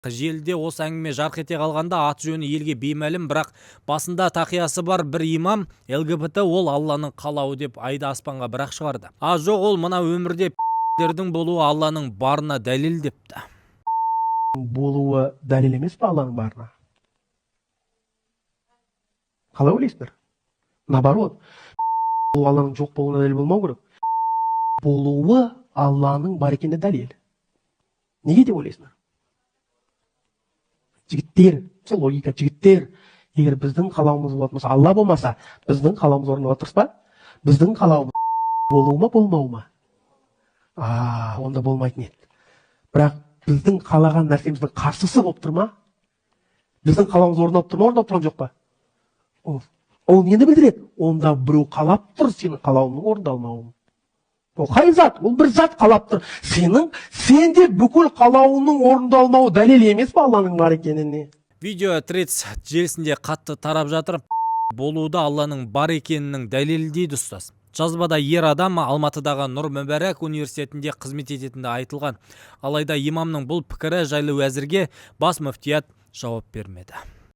Желіде осы әңгіме жарқ ете қалғанда, аты жөні елге беймәлім, бірақ басында тақиясы бар бір имам «ЛГБТ ол Алланың қалауы» деп айды аспанға бір-ақ шығарды. А жоқ, ол мына өмірде болуы Алланың барына дәлел депті. Болуы дәлел емес па Алланың барына? Қалай ойлайсыздар? Наоборот, бұл Алланың жоқ болуына дәлел болмау керек. Болуы Алланың бар екеніне дәлел. Неге деп ойлайсыңдар, жігіттер? Сол логика, жігіттер. Егер біздің қалауымыз болатын болса, Алла болмаса, біздің қалауымыз орындалады, дұрыс па? Біздің қалауымыз болуы ма, болмауы ма? А онда болмайтын еді. Бірақ біздің қалаған нәрсеміздің қарсысы болып тұр ма? Біздің қалауымыз орындалып тұр ма, орындалып тұрған жоқ па? Ол нені білдіреді? Онда біреу қалап тұр сенің қалауыңның орындалмауын. Ол қай зат? Ол бір зат қалап тұр. Сенің сенде бүкіл қалауыңның орындалмауы дәлел емес па Алланың бар екеніне? Видео Threads желісінде қатты тарап жатыр. Болуы да Алланың бар екенінің дәлелі дейді ұстаз. Жазбада ер адам Алматыдағы Нұр Мүбәрак университетінде қызмет ететіні айтылған. Алайда имамның бұл пікірі жайлы әзірге бас мүфтият жауап бермеді.